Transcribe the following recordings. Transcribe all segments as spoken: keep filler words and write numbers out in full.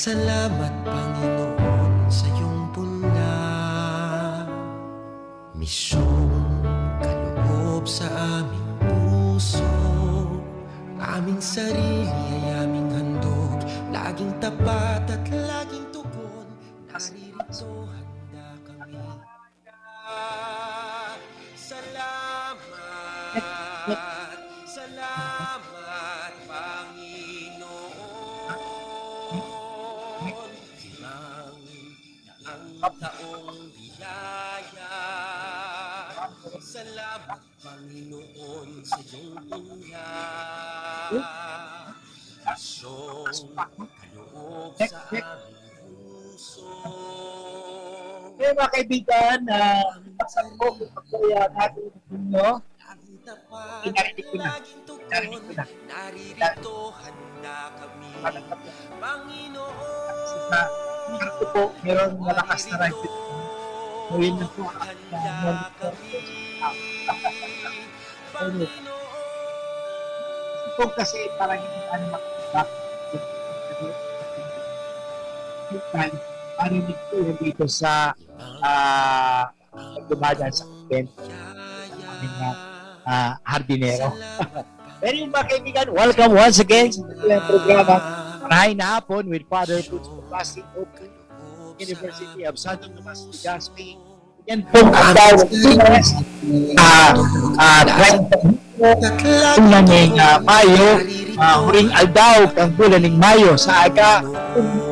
Salamat, Panginoon, sa iyong bunga. Misyong kaloob sa aming puso, aming sarili ay aming handog, laging tapat at laging tugon. Naririto, handa kami. Salamat, salamat, Panginoon. Limang daang taong biyaya. Salamat, Panginoon, sa iyong bunga. Misyong kaloob sa aming puso. Kaya mga kaibigan, uh, pagsang ko, kung pagkuya natin sa inyo, pinarinig ko na. Pinarinig ko na. Naririto, handa kami, Panginoon. Sa harap ko po, meron malakas na radyo. So, yun na po. Handa kami, Panginoon. Kung kasi parang hindi tayo makikita. Parang dito, dito sa ah, dumadaan sa event. Ang mga ah, hardinero. Pero yung mga kaibigan, welcome once again sa ating programa, Marahay na Hapon with Father Fritz Bobasi of University of Santo Tomas, Legazpi. Yan pong adlaw, ah, ah, bulan ning ah, Mayo, ah, huring aldaw kang bulan ning Mayo sa aga,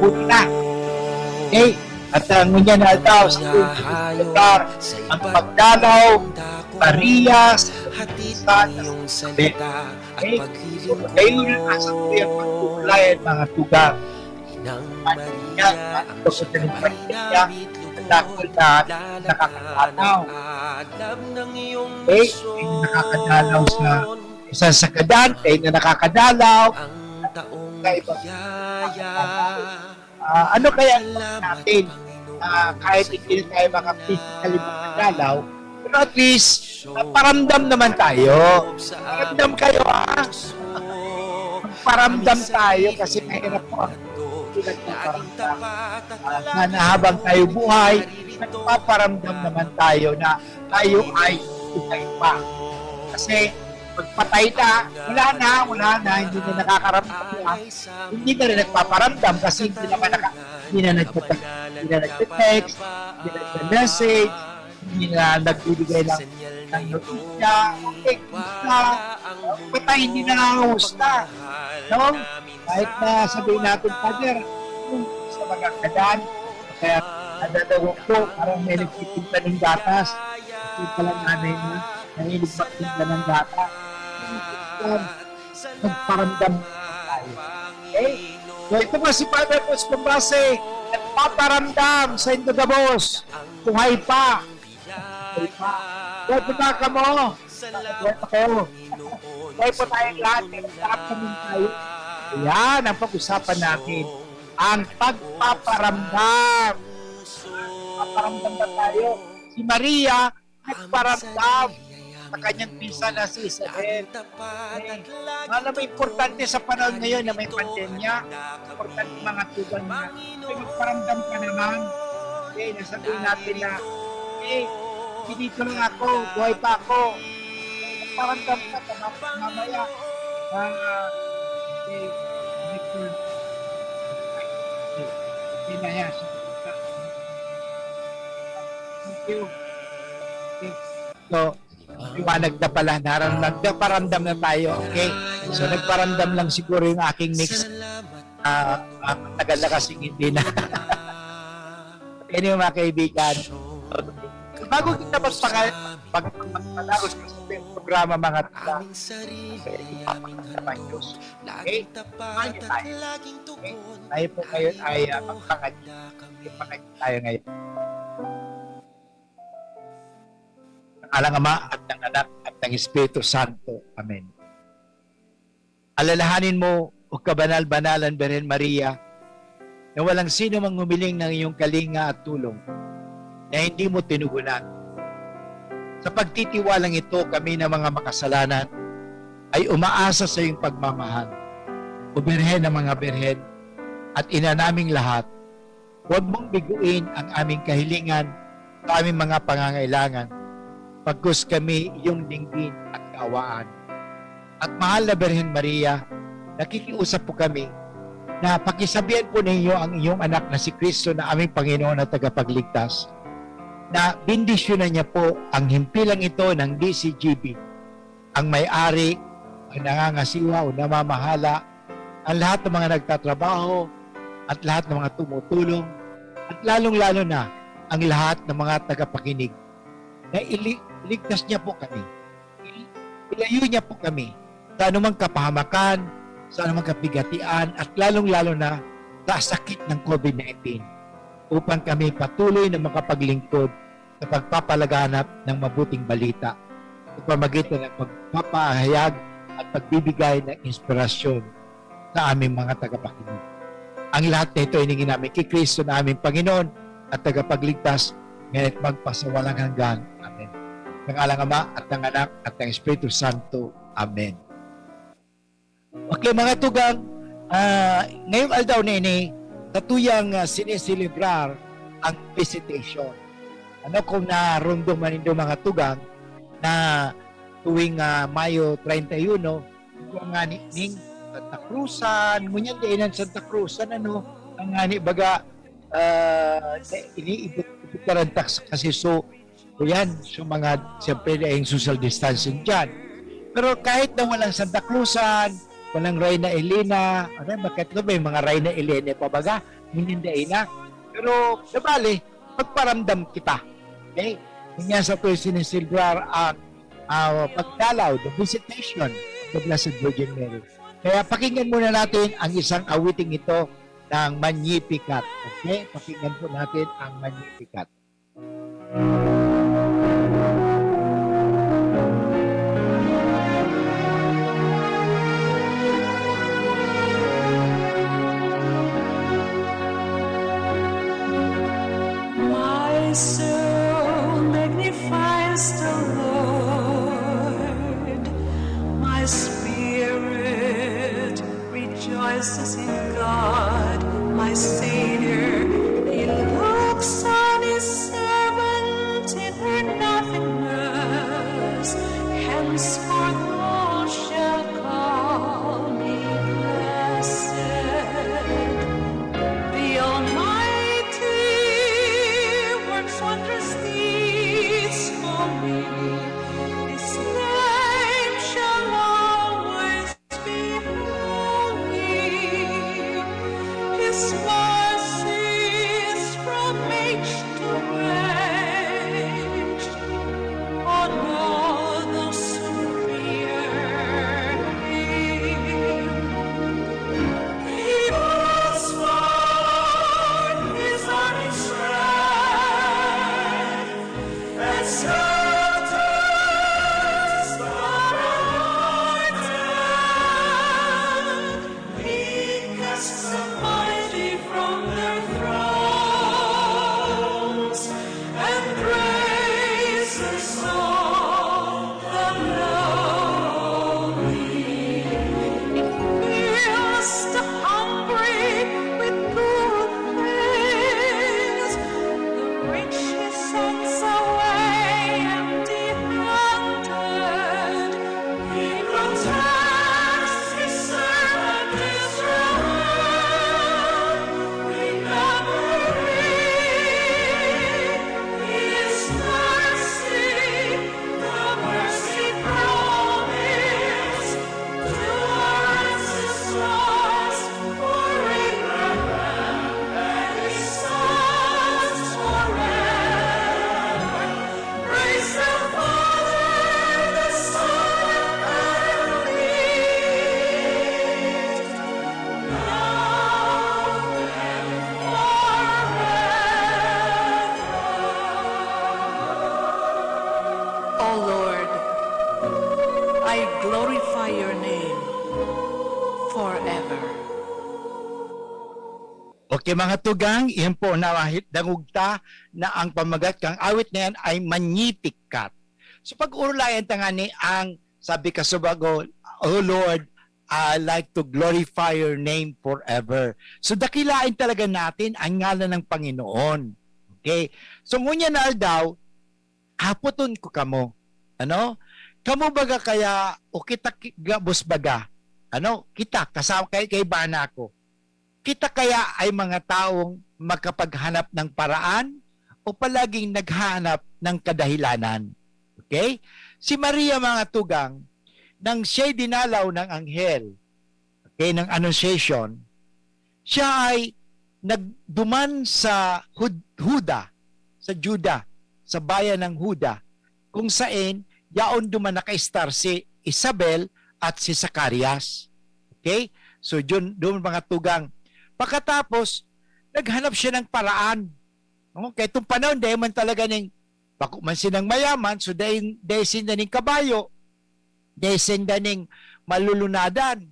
buti na. Okay? At uh, ngunyan na aldaw, sa lugar, ang pagdalaw, Maria, sa San Jose. Okay? Kayo na nasa tuyang pagkukulayan, mga tugang. Maria, ang siya na marinamit lugod, dakul na nakakadalaw. Okay? Yung nakakadalaw sa isang sakadan, kayo na nakakadalaw. Ang taong biyaya. Ah, ano kaya ang natin? Ah, kahit hindi na tayo makaphysically makadalaw, pero at least, ah, paramdam naman tayo. Paramdam kayo, ah. Paramdam tayo kasi mahirap po ang pinagpaparamdam. Ah, sana habang tayo buhay, nagpaparamdam naman tayo na tayo ay buhay pa. Kasi pagpatay na, wala na, wala na, hindi na nakakaramdam na. Hindi na rin nagpaparamdam kasi hindi naman naka, hindi na nagpapa-, hindi na nagte-text, hindi na nagme-message, hindi na nagbibigay ng, ng notisya, ng text na, patay, hindi na nangangumusta. No? Kahit na sabihin natin, "Father, sa mga kadan, kaya nadadawog ko, parang may nagtitinda ng gatas." Yung pala nanay na, nahilig magtinda ng gatas. Nagparamdam tayo. Okay? So, ito nga si Father Cruz Kumbase, nagpaparamdam sa Indo gabos. Buhay pa. Buhay pa. Buhay pa ba kamo? Buhay pa kayo. Buhay po tayong lahat. Nagpaparamdam tayo. Yan ang pag-usapan natin. Ang pagpaparamdam. Paparamdam na tayo. Si Maria, nagparamdam sa kanyang pinsan na si Isabel. Eh, alam mo, importante sa panahon ngayon na may pandemya, importante mga tugang na, "Uy, magparamdam ka naman." Okay, nasabihin natin na, "Eh, dito lang ako, buhay pa ako." Magparamdam ka, tama, mamaya. Ah, okay, okay, okay na yan. Thank you. Okay. So, liwanag na pala, naran-, nagpaparamdam na tayo. Okay? So, nagparamdam lang siguro yung aking mix. Ah, ah, tagal na kasing hindi na. Anyway, mga kaibigan, bago kita magpaka-, mag-, magpatapos sa ating programa, mga tugang, okay? Tayo po ngayon ay, ah, magpakad-, magpakad tayo ngayon. Ng Ama at ng Anak at ng Espiritu Santo. Amen. Alalahanin mo, O kabanal-banalan Birhen Maria, na walang sino mang humiling ng iyong kalinga at tulong na hindi mo tinugunan. Sa pagtitiwalang ito, kami na mga makasalanan ay umaasa sa iyong pagmamahal. O Birhen ng mga Birhen, at ina naming lahat, huwag mong biguin ang aming kahilingan sa aming mga pangangailangan, pagkus kami iyong dinggin at kaawaan. At mahal na Birhen Maria, nakikiusap po kami na pakisabihan po ninyo ang inyong anak na si Kristo na aming Panginoon at Tagapagligtas, na bendisyonan niya po ang himpilang ito ng D C G B, ang may-ari, ang nangangasiwa o namamahala, ang lahat ng mga nagtatrabaho, at lahat ng mga tumutulong, at lalong-lalo na ang lahat ng mga tagapakinig, na ili-, iligtas niya po kami. Il-, ilayo niya po kami sa anumang kapahamakan, sa anumang kapigatian, at lalong-lalo na sa sakit ng COVID nineteen, upang kami patuloy na makapaglingkod sa pagpapalaganap ng mabuting balita sa pamagitan ng pagpapahayag at pagbibigay ng inspirasyon sa aming mga tagapakinig. Ang lahat na ito hiningi namin kay Kristo na aming Panginoon at Tagapagligtas, ngayon at magpasawalang hanggan. Amen. Sa ngalan ng Ama at ng Anak at ng Espiritu Santo. Amen. Okay, mga tugang, ah, ngayong aldaw na ini, sa tuyang, ah, sineselebrar ang visitation. Ano kung narumdum man nindo, mga tugang, na tuwing, ah, Mayo treinta y uno, ito ang ngani ning Santa Cruzan, ngunyan dai na Santa Cruzan, ano, ang ngani baga, ah, iniibot-ibot na lang ta kasi so, o yan, so mga, siyempre, yung social distancing dyan. Pero kahit na walang Santa Cruzan, walang Reyna Elena, ano, bakit ko may mga Reyna Elena pa baga? Hindi, hindi na. Pero, nabali, magparamdam kita. Okay? Kanya sa to sinisilbrar ang, ah, pagdalaw, the visitation of the Blessed Virgin Mary. Kaya pakinggan muna natin ang isang awiting ito ng Magnificat. Okay? Pakinggan po natin ang Magnificat. My soul magnifies the Lord. My spirit rejoices in God, my Savior. He looks on his servant in her nothingness. Henceforth all shall call me blessed. The Almighty works wondrous deeds for me. His name shall always be holy. His mercies from age to age on all those who fear him. He puts forth his army's strength and scatters the hearted. He casts the mighty from their thrones and raises all the lowly. He fills the hungry with good things. The rich he sends away empty-handed. He protects his servant Israel, remembering his mercy, the mercy promised to our ancestors. O Lord, I glorify your name forever. Okay, mga tugang, iyan po, nadangog ta na ang pamagat kan awit na yan ay Magnificat. So, pag-orolayan ta ngani ang, sabi ka sa bago, "O Lord, I like to glorify your name forever. So, dakilain talaga natin ang ngalan ng Panginoon. Okay? So, ngunyan na aldaw, hapoton ko kamo. Ano? Kamo baga kaya, o kita ki-, gabos baga? Ano? Kita, kasama kay, kay bana ko. Kita kaya ay mga taong makapaghanap ng paraan o palaging naghahanap ng kadahilanan? Okay? Si Maria, mga tugang, nang siya'y dinalaw ng anghel, okay, ng Annunciation, siya ay nagduman sa Hud-, Huda, sa Juda, sa bayan ng Huda, kung saen yaon duman nakaestar si Isabel at si Zacarias. Okay? So, dun, dun mga tugang. Pagkatapos, naghanap siya ng paraan. No? Kaya itong panahon, dahil man talaga ning, bako man sinang mayaman, so dahil, dahil sinda ning kabayo, dahil sinda ning malulunadan.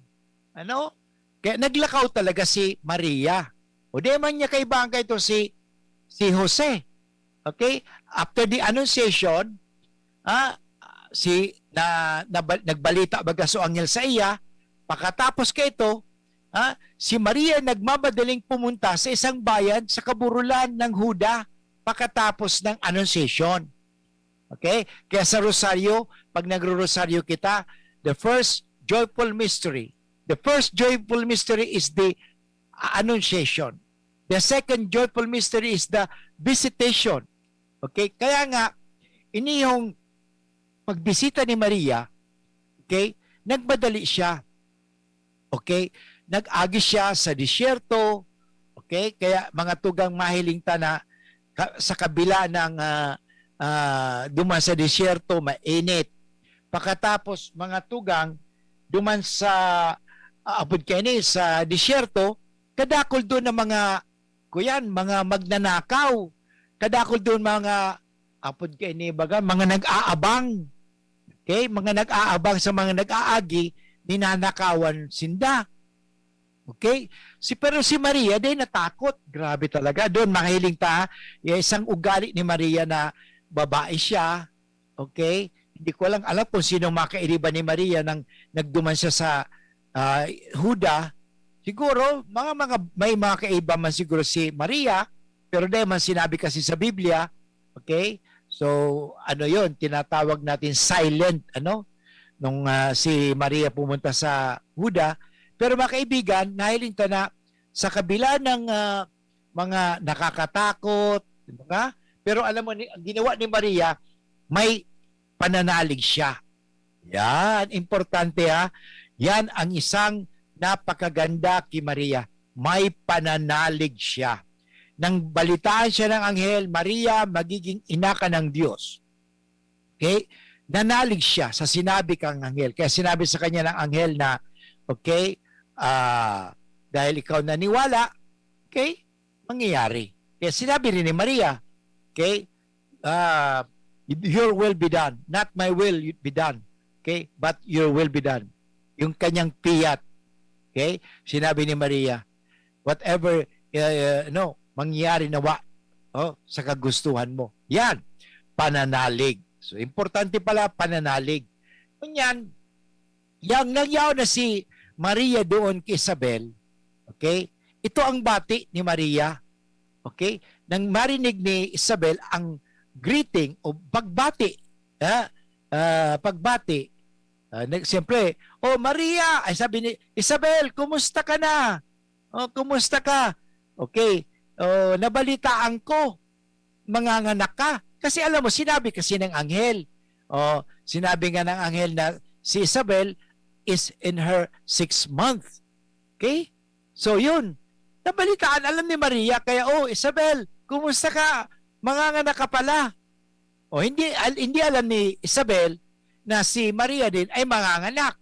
Ano? Kaya naglakaw talaga si Maria. O di man niya kaibahan kaito si, si Jose. Okay? After the Annunciation, ah, si, na, na, nagbalita baga so anghel sa iya, pagkatapos kaito, ah, si Maria nagmamadaling pumunta sa isang bayan sa kaburulan ng Huda pagkatapos ng Annunciation. Okay? Kaya sa Rosario, pag nagro-Rosario kita, the first joyful mystery, the first joyful mystery is the, uh, Annunciation. The second joyful mystery is the Visitation. Okay? Kaya nga, inihong pagbisita ni Maria, okay, nagmadali siya. Okay? Nag-agi siya sa disyerto. Okay? Kaya mga tugang, mahiling ta na ka-, sa kabila ng, ah, ah, duman sa disyerto, mainit. Pagkatapos, mga tugang, duman sa, ah, apod kaini, sa disyerto, kadakol doon ng mga, kuyan, mga magnanakaw. Kadakol doon mga, apod kaini, baga, mga nag-aabang. Okay? Mga nag-aabang sa mga nag-aagi, ninanakawan sinda. Okay? Si, pero si Maria, di natakot. Grabe talaga. Doon, mahiling ta, yung isang ugali ni Maria na babae siya. Okay? Hindi ko lang alam kung sino makairiba ni Maria nang nagduman siya sa, ah, Huda. Siguro, mga, mga, may mga kaiba man siguro si Maria, pero dahil man sinabi kasi sa Biblia, okay? So, ano yon, tinatawag natin silent, ano? Nung, ah, si Maria pumunta sa Huda. Pero mga kaibigan, nahiling ta na sa kabila ng, ah, mga nakakatakot, di ba? Pero alam mo, ni, ang ginawa ni Maria, may pananalig siya. Yan, importante ha. Yan ang isang napakaganda ki Maria. May pananalig siya. Nang balitaan siya ng anghel, "Maria, magiging ina ka ng Diyos." Okay? Nanalig siya sa sinabi kang anghel. Kaya sinabi sa kanya ng anghel na, okay, ah, dahil ikaw naniwala, okay, mangyayari. Kaya sinabi rin ni Maria, okay, ah, "Your will be done, not my will be done, okay, but your will be done." Yung kanyang fiat, okay, sinabi ni Maria, "Whatever, uh, no, mangyari nawa, oh, sa kagustuhan mo." Yan, pananalig. So, importante pala, pananalig. Kunyan, yang nagyaw na si Maria doon kay Isabel, okay, ito ang bati ni Maria. Okay? Nang marinig ni Isabel ang greeting o pagbati, ah, ah, pagbati, ah, nag-, siyempre, "Oh, Maria," ay sabi ni Isabel, "Kumusta ka na? Oh, kumusta ka?" Okay. "Oh, nabalitaan ko, manganganak ka." Kasi alam mo, sinabi kasi ng anghel. Oh, sinabi nga ng anghel na si Isabel is in her sixth month. Okay? So, yun. Nabalitaan, alam ni Maria, kaya, "Oh, Isabel, kumusta ka? Manganganak ka pala." O, hindi, al-, hindi alam ni Isabel na si Maria din ay manganganak.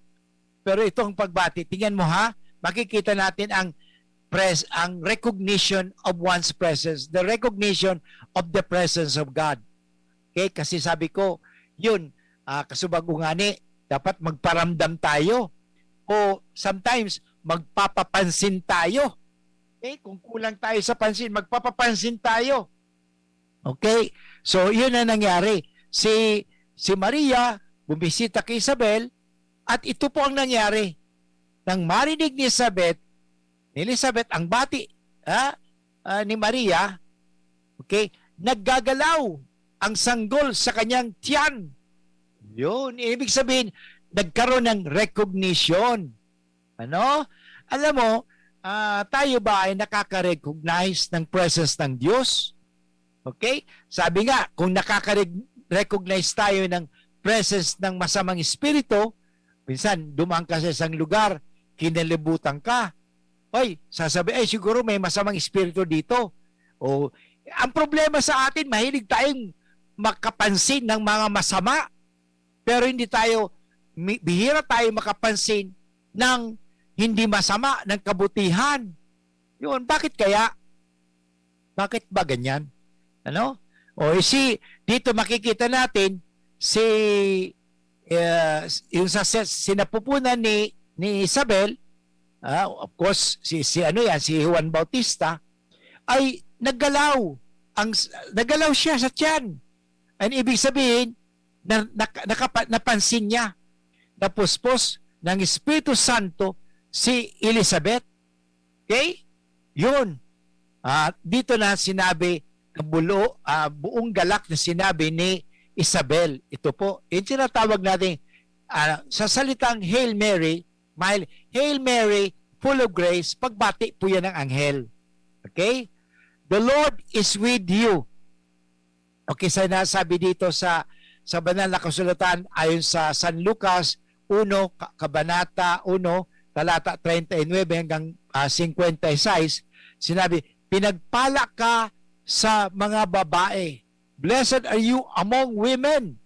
Pero itong pagbati, tingnan mo ha, makikita natin ang pres-, ang recognition of one's presence, the recognition of the presence of God. Okay? Kasi sabi ko, yun, ah, kasubag ko ngani, dapat magparamdam tayo. O sometimes, magpapapansin tayo. Okay? Kung kulang tayo sa pansin, magpapapansin tayo. Okay? So, yun ang nangyari. Si, si Maria, bumisita kay Isabel, at ito po ang nangyari. nang marinig ni Elizabeth, ni Elizabeth ang bati, ah, ah, ni Maria, okay, naggagalaw ang sanggol sa kanyang tiyan. Yun, ibig sabihin, nagkaroon ng recognition. Ano? Alam mo, ah, tayo ba ay nakaka-recognize ng presence ng Diyos? Okay? Sabi nga, kung nakaka-recognize tayo ng presence ng masamang espiritu, minsan dumaan ka sa isang lugar, kinalibutan ka. Oy, sasabi, "Ay, siguro may masamang espiritu dito." O, ang problema sa atin, mahilig tayong makapansin ng mga masama, pero hindi tayo, mi-, bihira tayo makapansin ng hindi masama, ng kabutihan. Yun, bakit kaya? Bakit ba ganyan? Ano? O, si, dito makikita natin si, eh, yung sa, sa sinapupunan ni, ni Isabel, ah, of course, si, si ano yan, si Juan Bautista, ay naggalaw. Ang, naggalaw siya sa tiyan. Ang ibig sabihin, na, na, nakapa-, napansin niya, napuspos ng Espiritu Santo si Elizabeth. Okay? Yun. Ah, dito na sinabi, bulo, ah, buong galak na sinabi ni Isabel. Ito po, yung tinatawag natin, ah, sa salitang Hail Mary, Hail Mary, full of grace, pagbati po yan ng anghel. Okay? The Lord is with you. Okay, sa nasabi dito sa, sa Banal na Kasulatan, ayon sa San Lucas uno, ka-, Kabanata uno, talata treinta y nueve hanggang, ah, cincuenta y seis, sinabi, "Pinagpala ka sa mga babae. Blessed are you among women."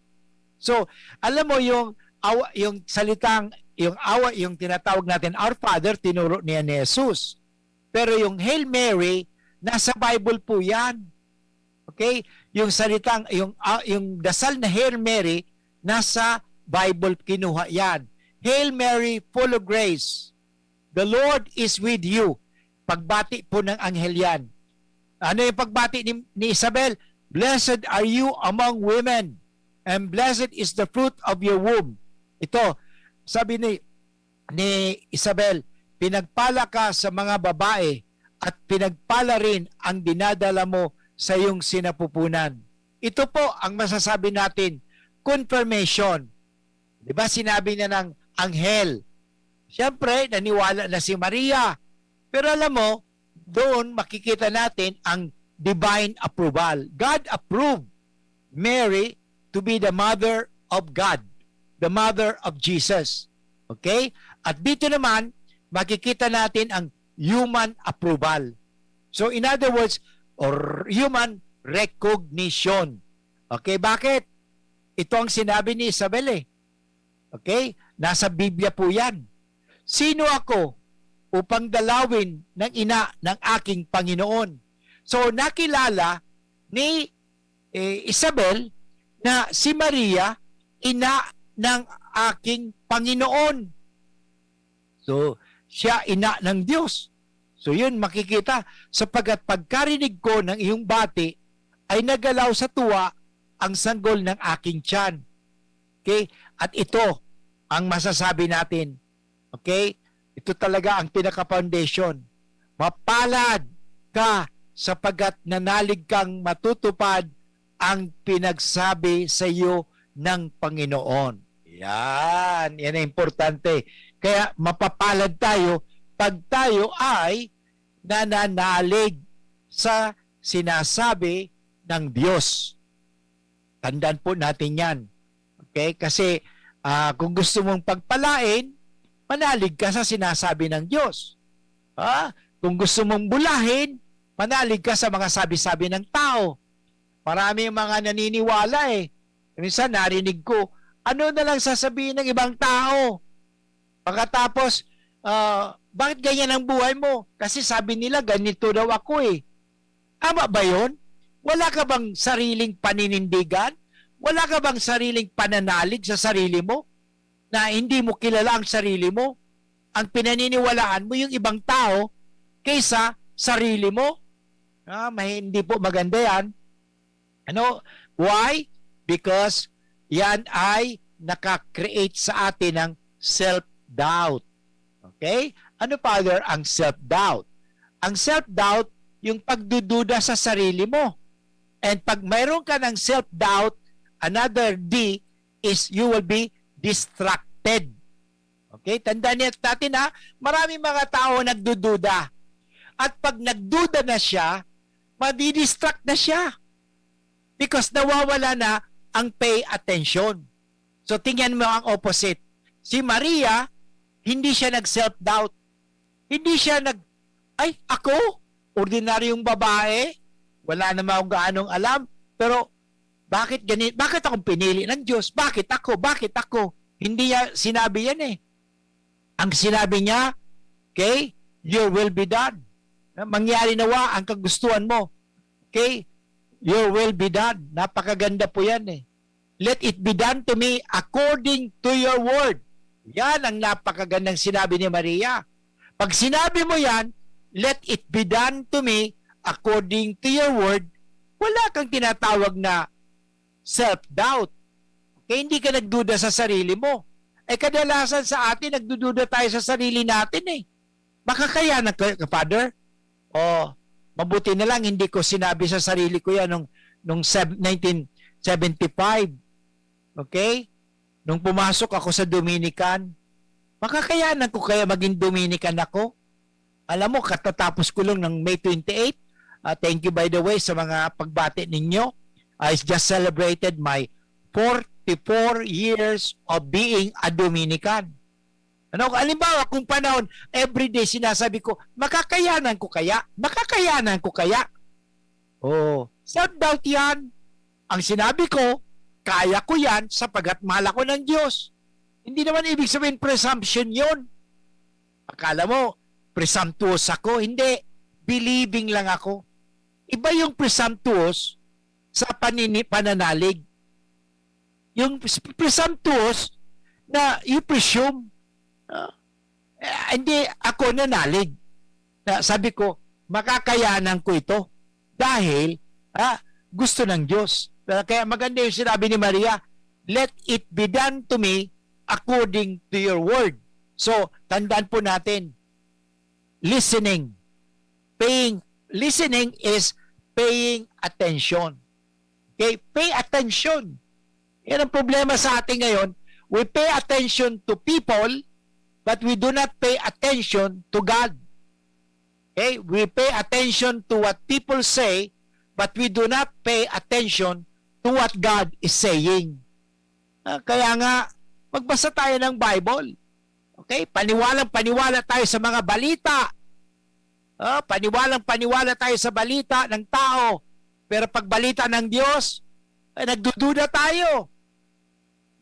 So, alam mo yung awa, yung salitang, yung awa, yung tinatawag natin, Our Father, tinuro niya ni Jesus. Pero yung Hail Mary, nasa Bible po yan. Okay? Yung salitang, yung, ah, yung dasal na Hail Mary, nasa Bible kinuha yan. "Hail Mary, full of grace, the Lord is with you." Pagbati po ng anghel yan. Ano yung pagbati ni, ni Isabel? "Blessed are you among women, and blessed is the fruit of your womb." Ito, sabi ni, ni Isabel, "Pinagpala ka sa mga babae at pinagpala rin ang dinadala mo sa iyong sinapupunan." Ito po ang masasabi natin, confirmation. Di ba sinabi niya ng anghel? Siyempre, naniwala na si Maria. Pero alam mo, doon makikita natin ang divine approval. God approved Mary to be the mother of God, the mother of Jesus. Okay? At dito naman, makikita natin ang human approval. So, in other words, or human recognition. Okay, bakit? Ito ang sinabi ni Isabel eh. Okay? Nasa Biblia po yan. "Sino ako upang dalawin ng ina ng aking Panginoon?" So, nakilala ni, eh, Isabel na si Maria, ina ng aking Panginoon. So, siya ina ng Diyos. So, yun makikita, "Sapagkat pagkarinig ko ng iyong bati, ay nagalaw sa tuwa ang sanggol ng aking tiyan." Okay? At ito ang masasabi natin. Okay? Ito talaga ang pinaka-foundation. Mapalad ka sapagkat nanalig kang matutupad ang pinagsabi sa iyo ng Panginoon. Yan. Yan ang importante. Kaya mapapalad tayo pag tayo ay nananalig sa sinasabi ng Diyos. Tandaan po natin yan. Okay? Kasi, ah, kung gusto mong pagpalain, manalig ka sa sinasabi ng Diyos. Ha? Kung gusto mong bulahin, manalig ka sa mga sabi-sabi ng tao. Marami yung mga naniniwala eh. Minsan narinig ko, "Ano na lang sasabihin ng ibang tao?" Pagkatapos, ah, "Bakit ganyan ang buhay mo?" "Kasi sabi nila, ganito daw ako eh." Tama ba yun? Wala ka bang sariling paninindigan? Wala ka bang sariling pananalig sa sarili mo na hindi mo kilala ang sarili mo? Ang pinaniniwalaan mo yung ibang tao kaysa sarili mo? Ah, may, hindi po maganda yan. Ano? Why? Because yan ay naka-create sa atin ng self-doubt. Okay? Ano, Father, ang self-doubt? Ang self-doubt, yung pagdududa sa sarili mo. And pag mayroon ka ng self-doubt, another D is you will be distracted. Okay? Tandaan niya natin, ha, maraming mga tao nagdududa. At pag nagduda na siya, madidistract na siya. Because nawawala na ang pay attention. So, tingnan mo ang opposite. Si Maria, hindi siya nag-self-doubt. Hindi siya nag, "Ay, ako? Ordinaryong babae? Wala naman akong gaanong alam. Pero, bakit gani-, bakit akong pinili ng Diyos? Bakit ako? Bakit ako?" Hindi niya sinabi yan eh. Ang sinabi niya, "Okay, your will be done." Na mangyari nawa ang kagustuhan mo. Okay? "Your will be done." Napakaganda po yan eh. "Let it be done to me according to your word." Yan ang napakagandang sinabi ni Maria. Pag sinabi mo yan, "Let it be done to me according to your word," wala kang tinatawag na self-doubt. Okay, hindi ka nagduda sa sarili mo. Eh, kadalasan sa atin, nagdududa tayo sa sarili natin eh. "Makakayanan ko, Father?" O, mabuti na lang, hindi ko sinabi sa sarili ko yan nung, nung sev-, nineteen seventy-five. Okay? Nung pumasok ako sa Dominican, "Makakayanan ko kaya maging Dominican ako?" Alam mo, katatapos ko lang ng May twenty-eight. Ah, thank you, by the way, sa mga pagbati ninyo. I just celebrated my forty-four years of being a Dominican. Ano, halimbawa, kung panahon, everyday sinasabi ko, "Makakayanan ko kaya? Makakayanan ko kaya?" Oh, self-doubt yan. Ang sinabi ko, "Kaya ko yan sapagat mahal ako ng Diyos." Hindi naman ibig sabihin presumption yon. Akala mo, presumptuous ako? Hindi. Believing lang ako. Iba yung presumptuous sa panini-, pananalig. Yung pres-, presumptuous na you presume. Ah, eh, hindi ako nanalig. Na sabi ko, "Makakayanan ko ito dahil, ah, gusto ng Diyos." Kaya maganda yung sinabi ni Maria, "Let it be done to me according to your word." So, tandaan po natin, listening. Paying, listening is paying attention. Okay? Pay attention. Yan ang problema sa atin ngayon. We pay attention to people, but we do not pay attention to God. Okay? We pay attention to what people say, but we do not pay attention to what God is saying. Ah, kaya nga, magbasa tayo ng Bible. Okay? Paniwalang paniwala tayo sa mga balita. Ah, paniwalang paniwala tayo sa balita ng tao. Pero pag balita ng Diyos, ay, nagdududa tayo.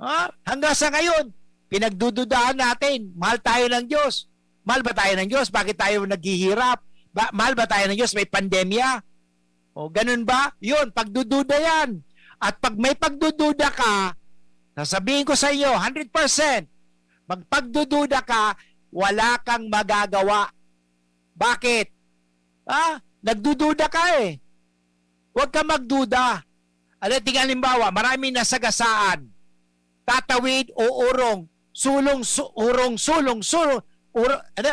Ha? Hanggang sa ngayon, pinagdududahan natin, mahal tayo ng Diyos. Mahal ba tayo ng Diyos? Bakit tayo naghihirap? Ba, mahal ba tayo ng Diyos? May pandemya. O, ganun ba? Yun, pagdududa yan. At pag may pagdududa ka, sasabihin ko sa iyo, hundred percent, magpagdududa ka, wala kang magagawa. Bakit? Ha? Nagdududa ka eh. Huwag ka magduda. Alam, tingnan halimbawa, maraming nasagasaan. Tatawid o urong, sulong, su-, urong, sulong, sulong, uro-, ano,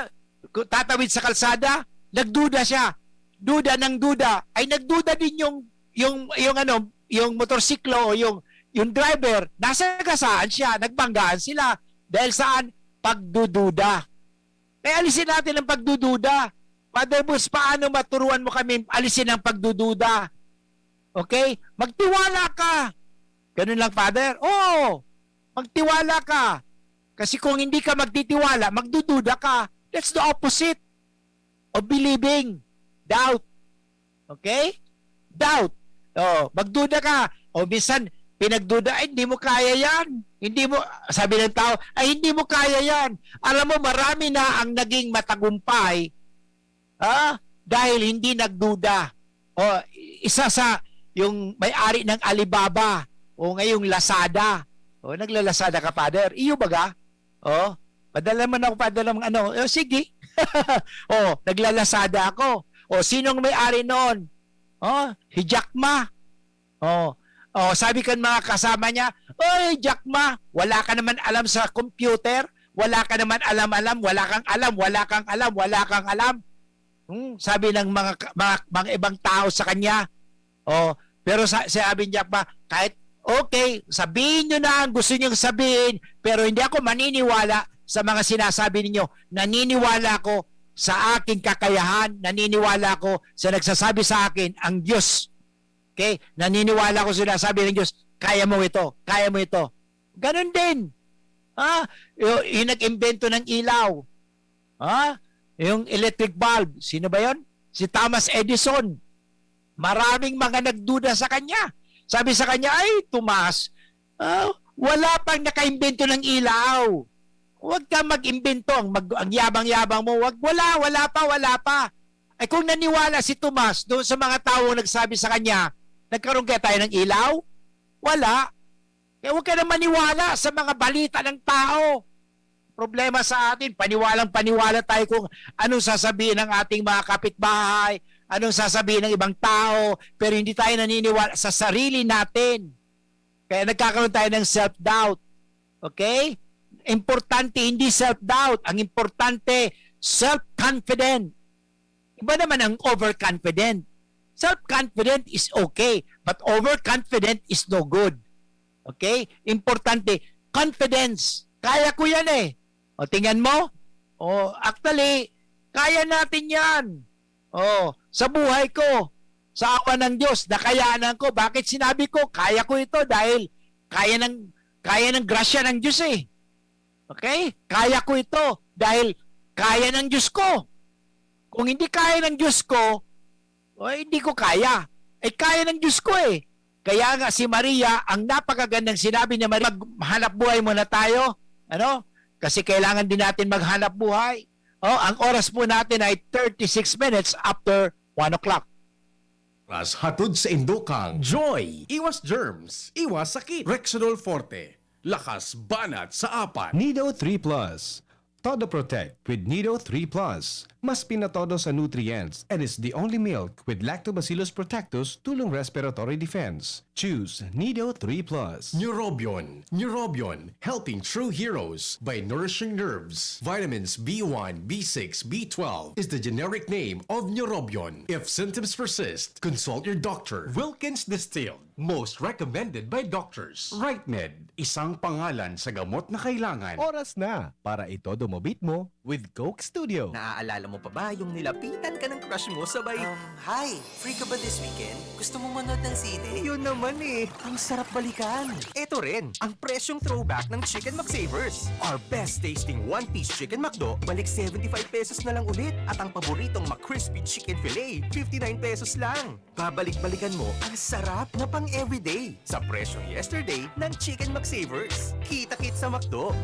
ku-, tatawid sa kalsada, nagduda siya. Duda ng duda. Ay, nagduda din yung, yung, yung ano, yung motorsiklo o yung, yung driver. Nasagasaan siya, nagbanggaan sila. Dahil saan? Pagdududa. Kaya alisin natin ang pagdududa. Father Bus, paano maturuan mo kami alisin ang pagdududa? Okay? Magtiwala ka. Ganun lang, Father? Oo. Magtiwala ka. Kasi kung hindi ka magtitiwala, magdududa ka. That's the opposite of believing. Doubt. Okay? Doubt. Oh, magduda ka. O minsan, pinagduda, "Ay, hindi mo kaya yan." Hindi mo, sabi ng tao, "Ay, hindi mo kaya yan." Alam mo, marami na ang naging matagumpay, ah, dahil hindi nagduda. O, isa sa, yung may-ari ng Alibaba, o ngayong Lazada. O, nagla-Lazada ka, Father? Iyo baga? O, padala man ako, padala mong ano. O, sige. O, nagla-Lazada ako. O, sinong may-ari noon? O, si Jack Ma. O, o, sabi kan mga kasama niya, "Oy, Jack Ma, wala ka naman alam sa computer, "Wala ka naman alam-alam, wala kang alam, wala kang alam, wala kang alam." Hmm, sabi ng mga, mga, mga ibang tao sa kanya. Oh, pero sa, sabi niya pa, "Kahit, okay, sabihin niyo na ang gusto niyong sabihin, pero hindi ako maniniwala sa mga sinasabi ninyo. Naniniwala ako sa aking kakayahan, naniniwala ako sa nagsasabi sa akin, ang Diyos." Okay? "Naniniwala ako sa sinasabi ng Diyos. Kaya mo ito, kaya mo ito." Ganun din. Ha? Yung, yung nag-imbento ng ilaw. Ha? Yung electric bulb. Sino ba yon? Si Thomas Edison. Maraming mga nagduda sa kanya. Sabi sa kanya, "Ay, Tomas, ah, wala pang nakaimbento ng ilaw. Huwag ka mag-imbento. Ang, mag, ang yabang-yabang mo. Wag, wala, wala pa, wala pa." Ay, kung naniwala si Tomas doon sa mga taong nagsabi sa kanya, nagkaroon kaya tayo ng ilaw? Wala. Kaya huwag ka na maniwala sa mga balita ng tao. Problema sa atin, paniwalang paniwala tayo kung anong sasabihin ng ating mga kapitbahay, anong sasabihin ng ibang tao, pero hindi tayo naniniwala sa sarili natin. Kaya nagkakaroon tayo ng self-doubt. Okay? Importante hindi self-doubt. Ang importante, self-confident. Iba naman ang overconfident. Self-confident is okay, but overconfident is no good. Okay? Importante, confidence. "Kaya ko yan eh." O, tingnan mo. O, actually, kaya natin yan. O, sa buhay ko, sa awa ng Diyos, nakayanan ko. Bakit sinabi ko, "Kaya ko ito"? Dahil kaya ng, kaya ng grasya ng Diyos eh. Okay? Kaya ko ito dahil kaya ng Diyos ko. Kung hindi kaya ng Diyos ko, o, hindi ko kaya. Eh, kaya ng Diyos ko eh. Kaya nga si Maria, ang napakagandang sinabi ni Maria, "Maghanap buhay muna tayo." Ano? Kasi kailangan din natin maghanap buhay. Oh, ang oras po natin ay thirty-six minutes after one o'clock. Mas hatod sa indokang Joy, iwas germs, iwas sakit. Rexidol Forte, lakas banat sa apat. Nido three Plus. Todo Protect with Nido three Plus. Mas pinatodo sa nutrients and is the only milk with Lactobacillus protectus tulong respiratory defense. Choose Nido three Plus. Neurobion. Neurobion, helping true heroes by nourishing nerves. Vitamins B one, B six, B twelve is the generic name of Neurobion. If symptoms persist, consult your doctor. Wilkins Distilled, most recommended by doctors. Right Med, isang pangalan sa gamot na kailangan. Oras na para itodo mo beat mo with Coke Studio. Naaalala mo pa ba yung nilapitan ka ng crush mo sabay, Um, hi! Free ka ba this weekend? Gusto mo manood ng sine? Yun naman eh! Ang sarap balikan! Eto rin, ang presyong throwback ng Chicken McSavers. Our best tasting one-piece Chicken McDo, balik seventy-five pesos na lang ulit. At ang paboritong McCrispy Chicken Fillet, fifty-nine pesos lang. Babalik-balikan mo ang sarap na pang everyday sa presyong yesterday ng Chicken McSavers. Kita-kit sa McDo!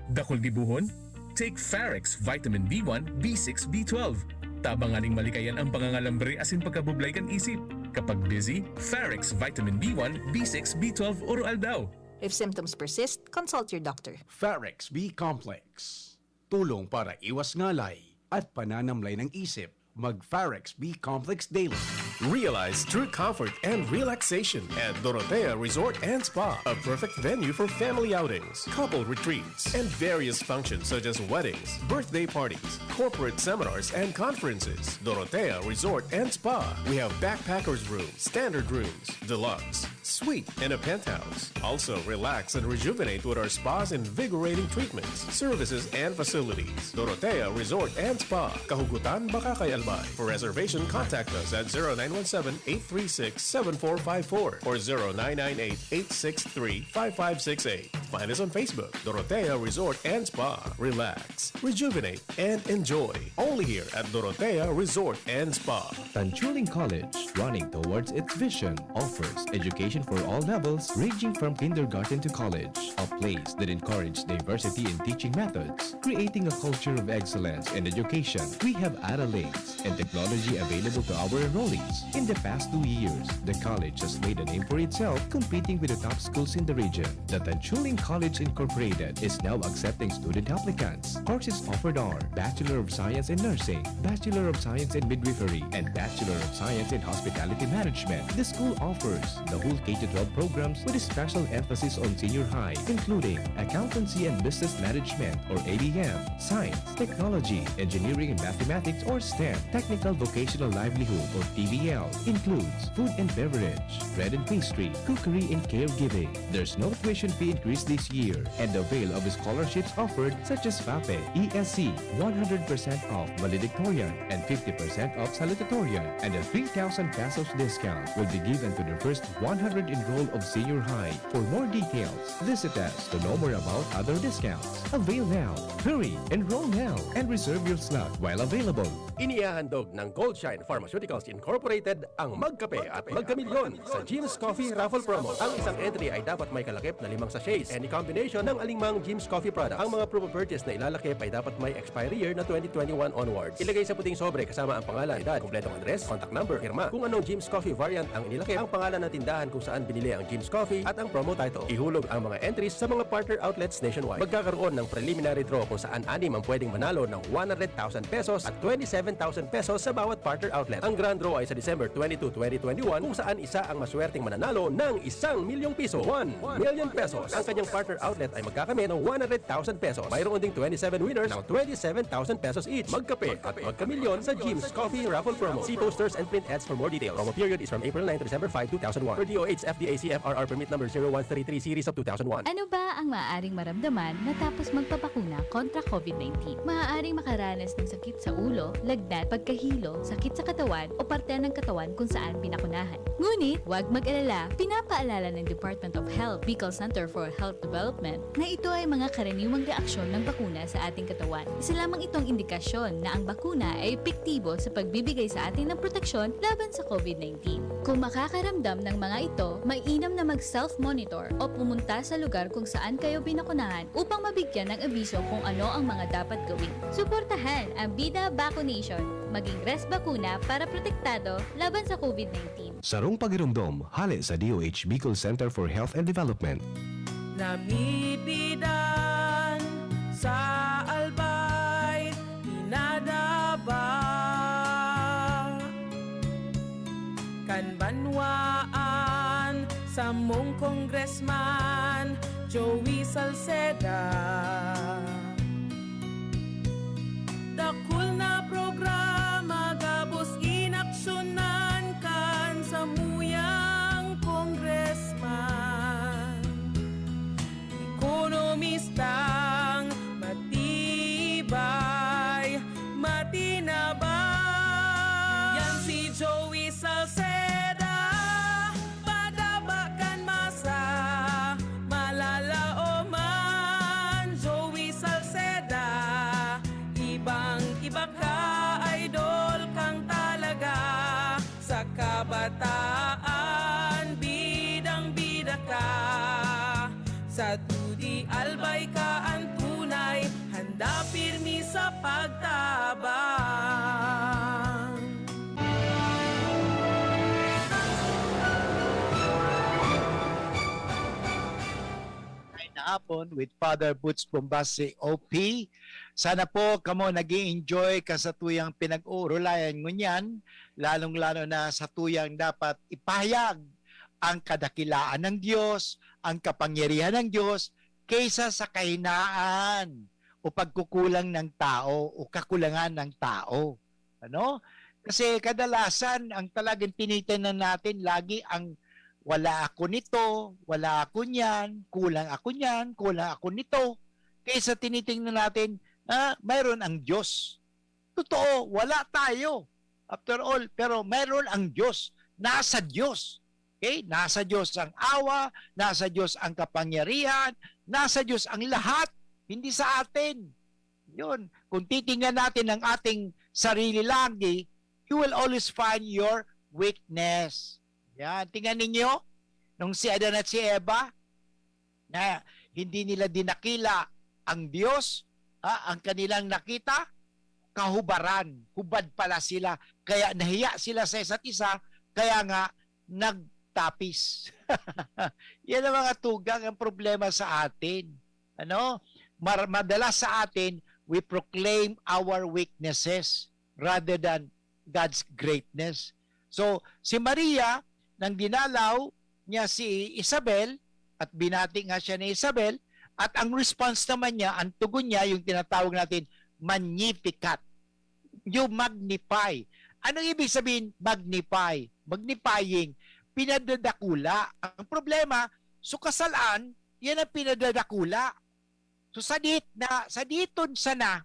Dakul gibohon? Take Farex Vitamin B one, B six, B twelve. Tabanganing malikayan ang pangangalambre asin pagkabublay kan isip. Kapag busy, Farex Vitamin B one, B six, B twelve oro-aldaw. If symptoms persist, consult your doctor. Farex B Complex. Tulong para iwas ngalay at pananamlay ng isip. Mag Farex B Complex Daily. Realize true comfort and relaxation at Dorotea Resort and Spa, a perfect venue for family outings, couple retreats, and various functions such as weddings, birthday parties, corporate seminars, and conferences. Dorotea Resort and Spa. We have backpackers room, standard rooms, deluxe, suite, and a penthouse. Also, relax and rejuvenate with our spa's invigorating treatments, services, and facilities. Dorotea Resort and Spa, Kahugutan, Bacacay, Albay. For reservation, contact us at zero nine one seven, eight three six, seven four five four or zero nine nine eight, eight six three, five five six eight. Find us on Facebook, Dorotea Resort and Spa. Relax, rejuvenate, and enjoy. Only here at Dorotea Resort and Spa. Tanchuling College, running towards its vision, offers education for all levels, ranging from kindergarten to college. A place that encourages diversity in teaching methods, creating a culture of excellence in education. We have Ara Links and technology available to our enrollees. In the past two years, the college has made a name for itself competing with the top schools in the region. The Tanchuling College Incorporated is now accepting student applicants. Courses offered are Bachelor of Science in Nursing, Bachelor of Science in Midwifery, and Bachelor of Science in Hospitality Management. The school offers the whole K to twelve programs with a special emphasis on senior high, including Accountancy and Business Management or A B M, Science, Technology, Engineering and Mathematics or STEM, Technical Vocational Livelihood or T V L, includes food and beverage, bread and pastry, cookery and caregiving. There's no tuition fee increase this year, and avail of scholarships offered such as FAPE, E S C, one hundred percent off valedictorian, and fifty percent off salutatorian, and a three thousand pesos discount will be given to the first one hundred enroll of senior high. For more details, visit us to know more about other discounts. Avail now! Hurry! Enroll now! And reserve your slot while available. Inihahandog ng Goldshine Pharmaceuticals Incorporated ang Magkape at Magkamilyon sa Jim's Coffee Raffle Promo. Ang isang entry ay dapat may kalakip na limang sachets, any combination ng alingmang Jim's Coffee product. Ang mga promo purchase na ilalakip ay dapat may expiry year na twenty twenty-one onwards. Ilagay sa puting sobre kasama ang pangalan, edad, kompletong address, contact number, pirma. Kung anong Jim's Coffee variant ang inilakip, ang pangalan ng tindahan kung saan binili ang Jim's Coffee at ang promo title. Ihulog ang mga entries sa mga partner outlets nationwide. Magkakaroon ng preliminary draw kung saan anim ang pwedeng manalo ng one hundred thousand pesos at twenty-seven thousand pesos sa bawat partner outlet. Ang grand draw ay sa December twenty-two, twenty twenty-one, kung saan isa ang maswerteng mananalo ng isang milyong piso, one million pesos. Ang kanyang partner outlet ay magkakamit ng one hundred thousand pesos. Mayroon ding twenty-seven winners ng twenty-seven thousand pesos each. Magkape at magkamilyon sa Jim's Coffee Raffle Promo. See posters and print ads for more details. Promo period is from April nine to December five, two thousand one. Per D O H F D A C F R R permit number zero one three three series of two thousand one. Ano ba ang maaaring maramdaman matapos magpabakuna kontra COVID nineteen? Maaaring makaranas ng sakit sa ulo, lagnat, pagkahilo, sakit sa katawan o parte ng katawan kung saan pinakunahan. Ngunit, huwag mag-alala, pinapaalala ng Department of Health, Bicol Center for Health Development, na ito ay mga karaniwang reaksyon ng bakuna sa ating katawan. Isa lamang itong indikasyon na ang bakuna ay epektibo sa pagbibigay sa atin ng proteksyon laban sa COVID nineteen. Kung makakaramdam ng mga ito, mainam na mag-self-monitor o pumunta sa lugar kung saan kayo binakunahan upang mabigyan ng abiso kung ano ang mga dapat gawin. Suportahan ang Bida Vaccination. Maging Res Bakuna para protektado laban sa COVID nineteen. Sarong pagiromdom, hale sa D O H Bicol Center for Health and Development. Namibidan sa Albay, pinadaba kan banwaan samong Congressman Joey Salceda. Dakul na programa gabos inaksyonan kan samuyang congressman. Ekonomistang matibay, matinabang. Yan si Joey Salceda, padaba kan masa, malalaoman. Joey Salceda, ibang-iba ka, idol kang talaga. Sa kabataan, bidang-bida ka. Sa T O D Albay ka an tunay, handa pirmi sa pagtabang. Kain na hapon with Father Boots Bombasi, O P. Sana po kamo nag enjoy ka sa tuyang pinag-uurulayan ngunyan, lalong-lalo na sa tuyang dapat ipahayag ang kadakilaan ng Diyos, ang kapangyarihan ng Diyos, kaysa sa kahinaan o pagkukulang ng tao o kakulangan ng tao. Ano? Kasi kadalasan, ang talagang tinitingnan natin lagi ang, "Wala ako nito, wala ako niyan, kulang ako niyan, kulang ako nito." Kaysa tinitingnan natin, ah, mayroon ang Diyos. Totoo, wala tayo. After all, pero mayroon ang Diyos. Nasa Diyos. Okay? Nasa Diyos ang awa, nasa Diyos ang kapangyarihan, nasa Diyos ang lahat. Hindi sa atin. Yun. Kung titingnan natin ang ating sarili lagi, you will always find your weakness. Yan. Tingnan ninyo, nung si Adan at si Eva, na hindi nila dinakila ang Diyos, ha, ang kanilang nakita, kahubaran. Hubad pala sila. Kaya nahiya sila sa isa't isa, kaya nga nagtapis. Yan ang mga tugang, ang problema sa atin. Ano? Mar- madalas sa atin, we proclaim our weaknesses rather than God's greatness. So, si Maria, nang dinalaw niya si Isabel, at binati nga siya ni Isabel, at ang response naman niya, ang tugon niya, yung tinatawag natin, Magnificat. You magnify. Anong ibig sabihin, magnify? Magnifying, pinadadakula. Ang problema, so kasalaan, yan ang pinadadakula. So sa dit na sa diton sana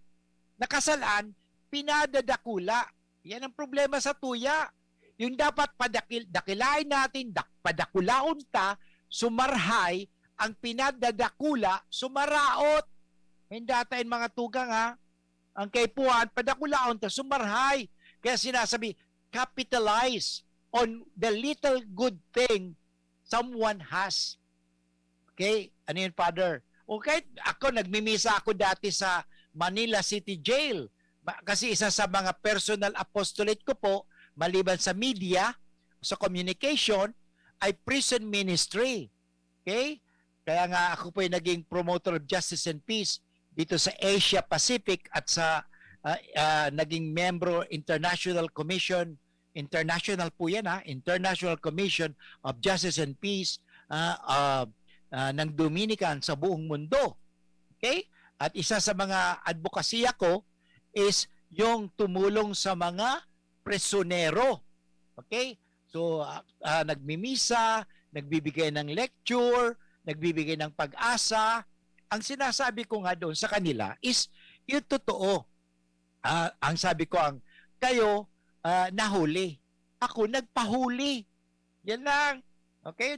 nakasalaan, pinadadakula. Yan ang problema sa tuya. Yung dapat padakil dakilain natin, dak, padakulaon ta, sumarhay, ang pinadadakula, sumaraot. May data in mga tugang, ha. Ang kaipuhan, padakulaon ta, sumarhay. Kaya sinasabi, capitalize on the little good thing someone has. Okay? Ano yun, Father? Okay, ako, nagmimisa ako dati sa Manila City Jail. Ma- Kasi isa sa mga personal apostolate ko po, maliban sa media, sa communication, ay prison ministry. Okay? Kaya nga ako po ay naging promoter of justice and peace dito sa Asia Pacific at sa ah, ah, naging membro International Commission, international po yan, ha, International Commission of Justice and Peace, ah, ah, ah, ng Dominican sa buong mundo. Okay? At isa sa mga advokasya ko is yung tumulong sa mga prisyonero. Okay? So, ah, ah, nagmimisa, nagbibigay ng lecture, nagbibigay ng pag-asa. Ang sinasabi ko nga doon sa kanila is, yung totoo, ah, ang sabi ko, ang, "Kayo, ah, nahuli. Ako nagpahuli." Yan lang. Okay?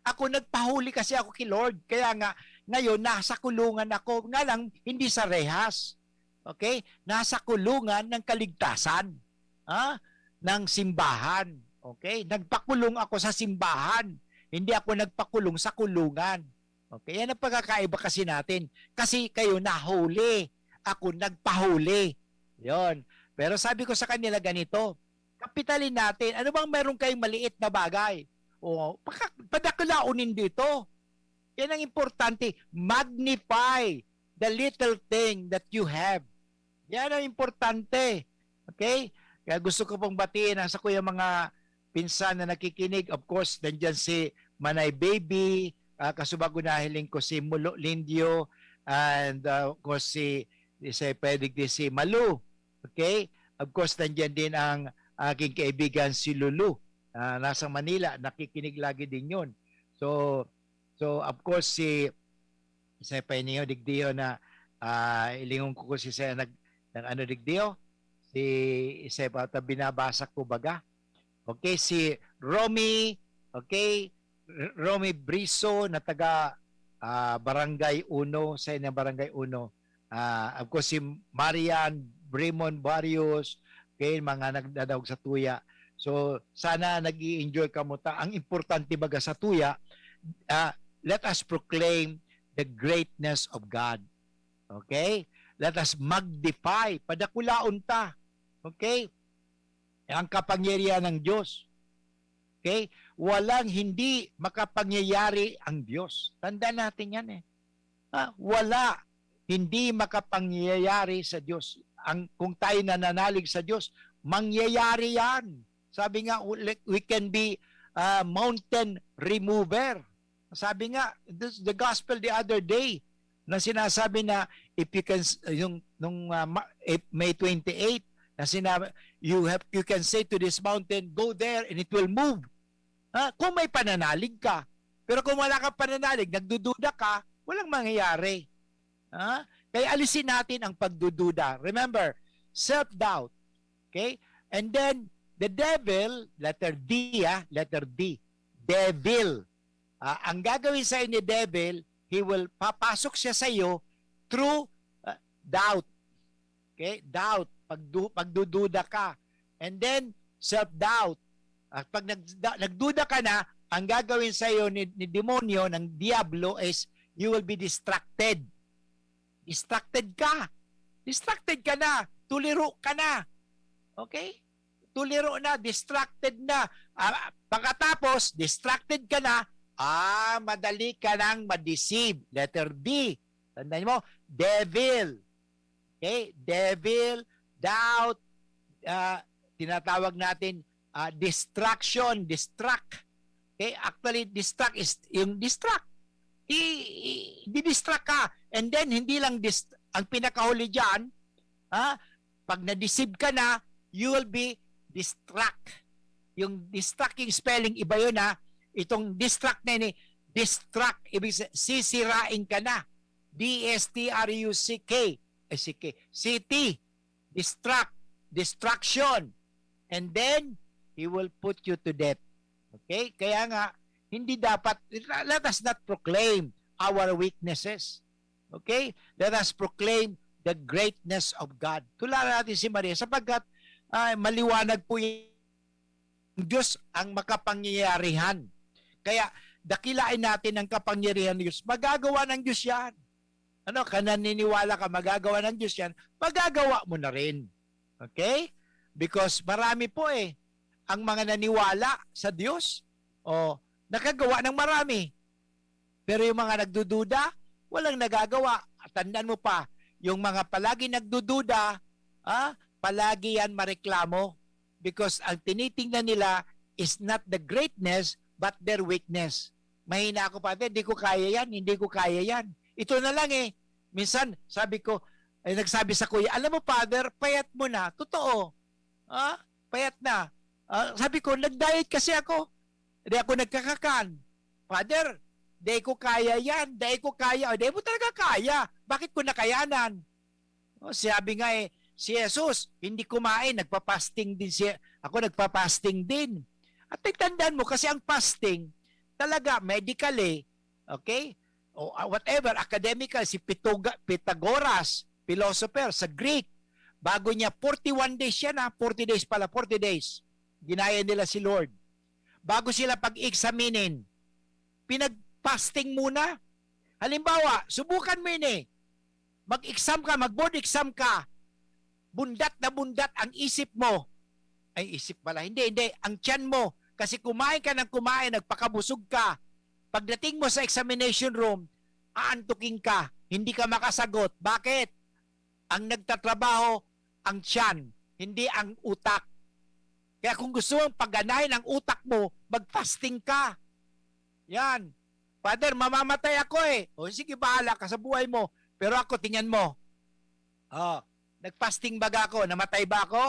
Ako nagpahuli kasi ako kay Lord. Kaya nga, ngayon, nasa kulungan ako. Nga lang, hindi sa rehas. Okay? Nasa kulungan ng kaligtasan. Ha? Ng simbahan. Okay? Nagpakulong ako sa simbahan. Hindi ako nagpakulong sa kulungan. Okay? Yan ang pagkakaiba kasi natin. Kasi kayo nahuli. Ako nagpahuli. Yon. Pero sabi ko sa kanila ganito, kapitalin natin. Ano bang meron kayong maliit na bagay? O, paka- padakulaon nindo ito. Yan ang importante. Magnify the little thing that you have. Yan ang importante. Okay? Kaya gusto ko pong batiin ang sa kuya mga pinsan na nakikinig. Of course, nandyan si Manay Baby, ah, kasubago nahiling ko si Mulo Lindio, and ah, of course si, si Pwede si Malu. Okay? Of course, nandyan din ang aking kaibigan si Lulu. Ah, nasa Manila, nakikinig lagi din yun. So, so of course, si Isay pa niyo, digdiyo na ah, ilingon ko ko si Isay nag, nag ano digdiyo, si Isay pa ta binabasa ko baga. Okay, si Romy, okay, R- Romy Briso na taga ah, Barangay Uno, sa inyong Barangay Uno. Ah, of course, si Marian Brimon Barrios, okay, mga nagdadawag sa tuya. So, sana nag enjoy kamo ta. Ang importante baga sa tuya, ah, let us proclaim the greatness of God. Okay? Let us magnify, padakulaon ta. Okay? Ang kapangyarihan ng Diyos. Okay? Walang hindi makapangyayari ang Diyos. Tandaan natin yan eh. Ah, wala. Hindi makapangyayari sa Diyos. Ang, kung tayo nananalig sa Diyos, mangyayari yan. Sabi nga, we can be uh, mountain remover. Sabi nga, this, the gospel the other day, na sinasabi na if you can, yung nung uh, May twenty-eight, na sinabi, you have you can say to this mountain, "Go there and it will move." Ha? Kung may pananalig ka. Pero kung wala kang pananalig, nagdududa ka, walang mangyayari. Ha? Kaya alisin natin ang pagdududa. Remember, self-doubt. Okay? And then, the devil, letter D, ah, letter D, devil. Ah, ang gagawin sa ni devil, he will papasok siya sa iyo through uh, doubt. Okay? Doubt. Pagdu- pagdududa ka. And then, self-doubt. At pag nagda- nagduda ka na, ang gagawin sa iyo ni, ni demonyo, ng diablo, is you will be distracted. Distracted ka. Distracted ka na. tuliro ka na. Okay? Tuliro na, distracted na. Ah, pagkatapos, distracted ka na, ah, madali ka nang ma-deceive. Letter D. Tandaan mo, devil. Okay? Devil, doubt, ah, tinatawag natin ah, distraction, distract. Okay? Actually, distract is yung distract. I, i, didistract ka. And then, hindi lang dist ang pinakahuli dyan, ha? Pag na-deceive ka na, you will be distract. Yung distract, yung spelling, iba yun, ha? Itong distract na yun, eh, distract, ibig sabihin, sisirain ka na. D S T R U C K. Eh, C K. C T. Distract. Destruction. And then, He will put you to death. Okay? Kaya nga, hindi dapat, let us not proclaim our weaknesses. Okay? Let us proclaim the greatness of God. Tularan natin si Maria sapagkat ah, maliwanag po yung Diyos ang makapangyarihan. Kaya dakilain natin ang kapangyarihan ng Diyos. Magagawa ng Diyos yan. Ano, ka naniniwala ka, magagawa ng Diyos yan, magagawa mo na rin. Okay? Because marami po eh, ang mga naniwala sa Diyos, o nakagawa ng marami. Pero yung mga nagdududa, walang nagagawa. Tandaan mo pa, yung mga palagi nagdududa, ah, palagi yan mareklamo. Because ang tinitingnan nila is not the greatness, but their weakness. "Mahina ako, Father, di ko kaya yan, hindi ko kaya yan." Ito na lang eh. Minsan, sabi ko, ay nagsabi sa kuya, "Alam mo, Father, payat mo na." Totoo. Ah, payat na. Ah, sabi ko, "Nag-diet kasi ako. Di ako nagkakakan." "Father, di ko kaya yan. Di ko kaya." O, di mo talaga kaya. Bakit ko nakayanan? O, sabi nga eh, si Jesus, hindi kumain, nagpa-fasting din siya. Ako, nagpa-fasting din. At tandaan mo, kasi ang fasting, talaga, medically, okay? O ah, whatever, academical, si Pitoga, Pythagoras, philosopher sa Greek, bago niya, forty-one days siya na, forty days pala, forty days. Ginaya nila si Lord. Bago sila pag-examinin, pinag-fasting muna. Halimbawa, subukan mo ini. Mag-exam ka, mag-board exam ka. Bundat na bundat ang isip mo. Ay, isip pala. Hindi, hindi. Ang tiyan mo. Kasi kumain ka ng kumain, nagpakabusog ka. Pagdating mo sa examination room, aantukin ka. Hindi ka makasagot. Bakit? Ang nagtatrabaho, ang tiyan, hindi ang utak. Kaya kung gusto mong paganahin ang utak mo, mag-fasting ka. Yan. "Father, mamamatay ako eh." O sige, bahala ka sa buhay mo. Pero ako, tingnan mo. Oh, nag-fasting baga ako? Namatay ba ako?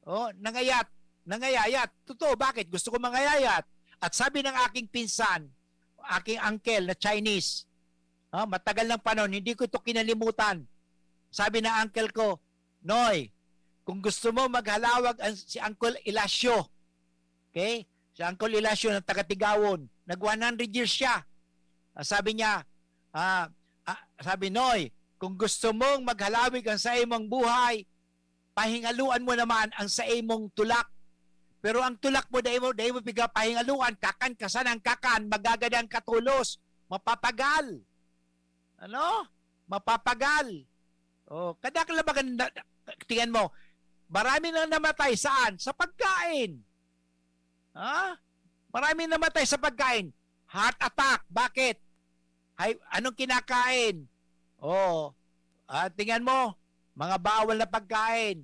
Oh, nangayat. Nangayayat. Totoo, bakit? Gusto ko mangayayat. At sabi ng aking pinsan, aking uncle na Chinese, ah, matagal ng panahon, hindi ko ito kinalimutan. Sabi ng uncle ko, "Noy, kung gusto mo maghalawag ang, si Uncle Elasio," okay? Si Uncle Elasio na taga Tigawon, nag one hundred years siya. Ah, sabi niya, ah, ah, sabi, "Noy, kung gusto mong maghalawig ang sa imong buhay, pahingaluan mo naman ang sa imong tulak. Pero ang tulak mo, dai mo, dai mo piga pahingaluan, kakan ka sanang kakan, magagadan ka tolos, mapapagal." Ano? Mapapagal. Oh, kadakla baga na, tingnan mo, marami nang namatay saan? Sa pagkain. Ha? Marami namatay sa pagkain. Heart attack. Bakit? Hay, anong kinakain? Oh, ah, tingnan mo, mga bawal na pagkain.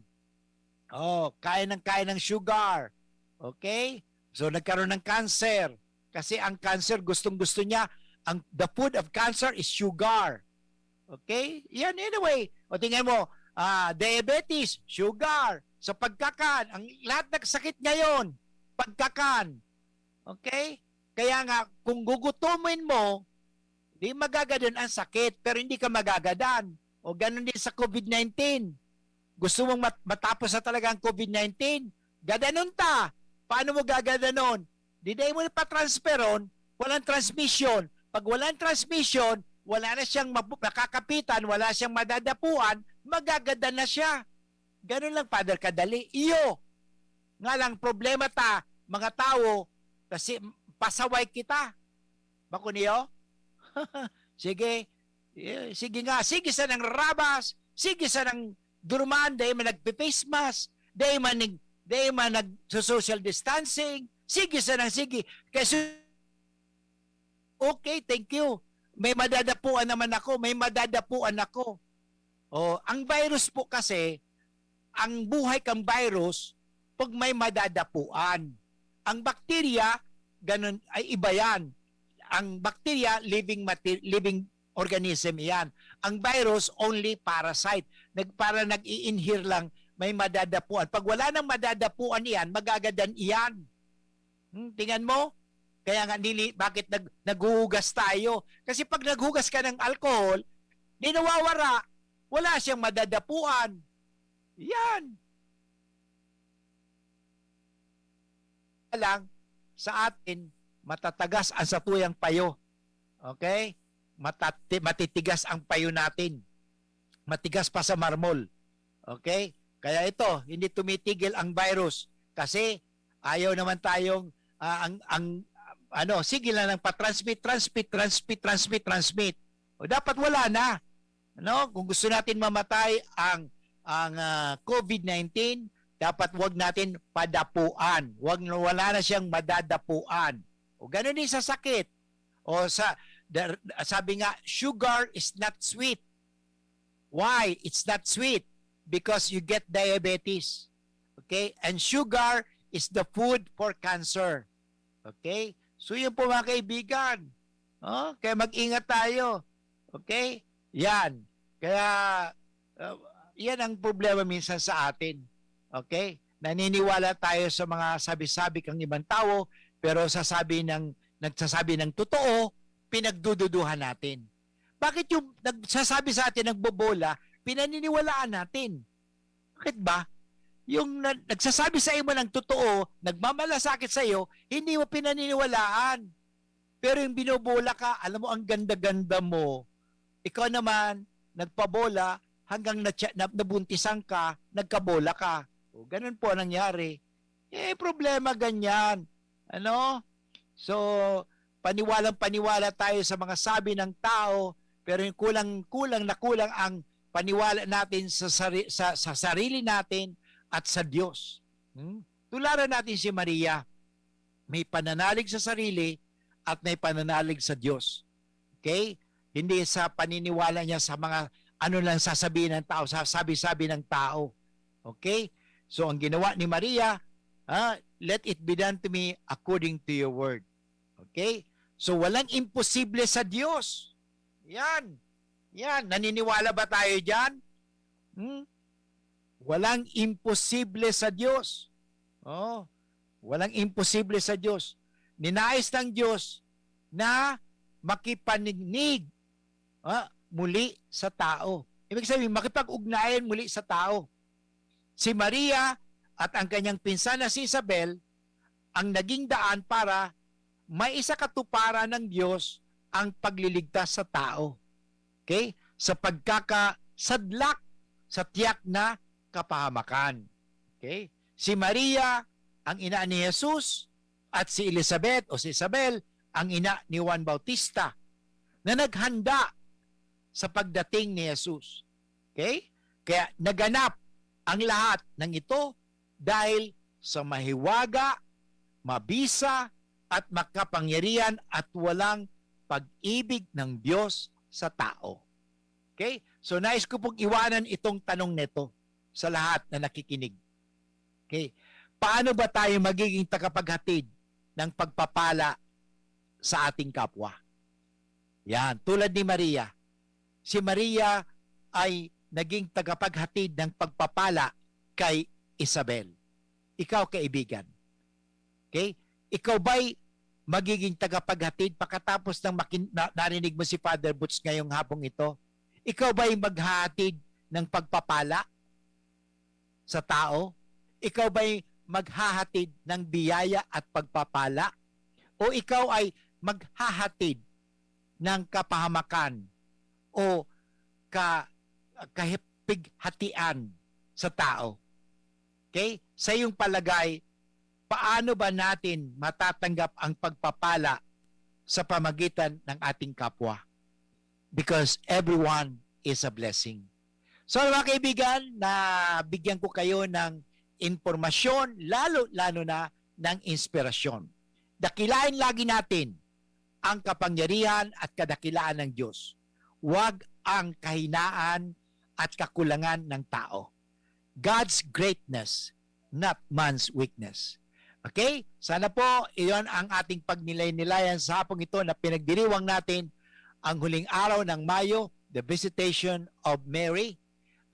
Oh, kain ng kain ng sugar. Okay? So, nagkaroon ng cancer. Kasi ang cancer, gustong-gusto niya, ang, the food of cancer is sugar. Okay? Yan, anyway. O tingnan mo, ah, diabetes, sugar, sa pagkakan. Ang lahat ng sakit ngayon, pagkakan. Okay? Kaya nga, kung gugutumin mo, di magagadan ang sakit, pero hindi ka magagadan. O ganun din sa COVID nineteen. Gusto mong mat-, matapos na talaga ang COVID nineteen? Gadanon ta. Paano mo gagadanon? Di dai mo pa-transferon, walang transmission. Pag walang transmission, wala na siyang mapu-, makakapitan, wala siyang madadapuan, magagadan na siya. Ganun lang, Father, kadali. Iyo. Nga lang, problema ta, mga tawo, kasi pasaway kita. Bako niyo? Sige. Eh, sige nga, sige sa nang rabas, sige sa nang duruman, dai man nagpe-face mask, dai man nag-, dai man nagso-social distancing. Sige sa nang sige. Kaya su-, okay, thank you. May madadapuan naman ako, may madadapuan ako. Oh, ang virus po kasi, ang buhay kang virus, pag may madadapuan. Ang bakterya, ganun, ay iba yan. Ang bakterya, living mate-, living organism yan. Ang virus, only parasite. Nag-, para nag-i-inhere lang, may madadapuan. Pag wala nang madadapuan iyan, magagadan iyan. Hmm, tingnan mo? Kaya nga, nili-, bakit nag-, naghuhugas tayo? Kasi pag naghugas ka ng alcohol, di nawawara, wala siyang madadapuan. Yan. Lang, sa atin, matatagas ang satuyang payo. Okay? Matati-, matitigas ang payo natin. Matigas pa sa marmol. Okay? Kaya ito, hindi tumitigil ang virus kasi ayaw naman tayong, ah, ang, ang, ano, sige lang ng pa-transmit, transmit, transmit, transmit, transmit. O dapat wala na. Ano? Kung gusto natin mamatay ang, ang, ah, covid nineteen, dapat wag natin padapuan. Wag, wala na siyang madadapuan. O ganun din sa sakit. O sa, da-, sabi nga, "Sugar is not sweet." Why? It's not sweet because you get diabetes. Okay? And sugar is the food for cancer. Okay? So yun po, mga kaibigan. Oh, kaya mag-ingat tayo. Okay? Yan. Kaya, uh, yan ang problema minsan sa atin. Okay? Naniniwala tayo sa mga sabi-sabi kang ibang tao, pero sasabi ng, nagsasabi ng totoo, pinagdududuhan natin. Bakit yung nagsasabi sa atin, nagbobola, pinaniniwalaan natin? Bakit ba? Yung na-, nagsasabi sa imo ng totoo, nagmamalasakit sa iyo, hindi mo pinaniniwalaan. Pero yung binobola ka, alam mo, ang ganda-ganda mo. Ikaw naman, nagpabola, hanggang na, na, nabuntisan ka, nagkabola ka. O, ganun po ang nangyari. Eh, problema ganyan. Ano? So, paniwalang-paniwala tayo sa mga sabi ng tao, pero yung kulang-kulang na kulang ang paniwala natin sa sari-, sa, sa sarili natin at sa Diyos. Hmm? Tularan natin si Maria. May pananalig sa sarili at may pananalig sa Diyos. Okay? Hindi sa paniniwala niya sa mga ano lang sasabihin ng tao, sa sabi-sabi ng tao. Okay? So, ang ginawa ni Maria, ah, "Let it be done to me according to your word." Okay? So, walang imposible sa Diyos. Yan. Yan. Naniniwala ba tayo dyan? Hmm? Walang imposible sa Diyos. Oh, walang imposible sa Diyos. Ninais ng Diyos na makipaningnig, ah, muli sa tao. Ibig sabihin, makipag-ugnayan muli sa tao. Si Maria at ang kanyang pinsan na si Isabel ang naging daan para maisakatuparan ng Diyos ang pagliligtas sa tao. Okay? Sa pagkakasadlak sa tiyak na kapahamakan. Okay? Si Maria, ang ina ni Jesus, at si Elizabeth o si Isabel, ang ina ni Juan Bautista, na naghanda sa pagdating ni Jesus. Okay? Kaya naganap ang lahat ng ito dahil sa mahiwaga, mabisa, at makapangyarihan at walang pag-ibig ng Diyos sa tao. Okay? So, nais ko pong iwanan itong tanong nito sa lahat na nakikinig. Okay? Paano ba tayo magiging tagapaghatid ng pagpapala sa ating kapwa? Yan, tulad ni Maria. Si Maria ay naging tagapaghatid ng pagpapala kay Isabel. Ikaw, kaibigan. Okay? Ikaw ba'y magiging tagapaghatid pagkatapos ng makin-, na-, narinig mo si Father Boots ngayong hapong ito? Ikaw ba'y maghahatid ng pagpapala sa tao? Ikaw ba'y maghahatid ng biyaya at pagpapala? O ikaw ay maghahatid ng kapahamakan o ka-, kahipighatian sa tao? Okay? Sa iyong palagay, paano ba natin matatanggap ang pagpapala sa pamagitan ng ating kapwa? Because everyone is a blessing. So, mga kaibigan, nabigyan ko kayo ng impormasyon, lalo-lalo na ng inspirasyon. Dakilain lagi natin ang kapangyarihan at kadakilaan ng Diyos. Huwag ang kahinaan at kakulangan ng tao. God's greatness, not man's weakness. Okay? Sana po, iyon ang ating pagnilay-nilayan sa hapong ito na pinagdiriwang natin ang huling araw ng Mayo, the Visitation of Mary.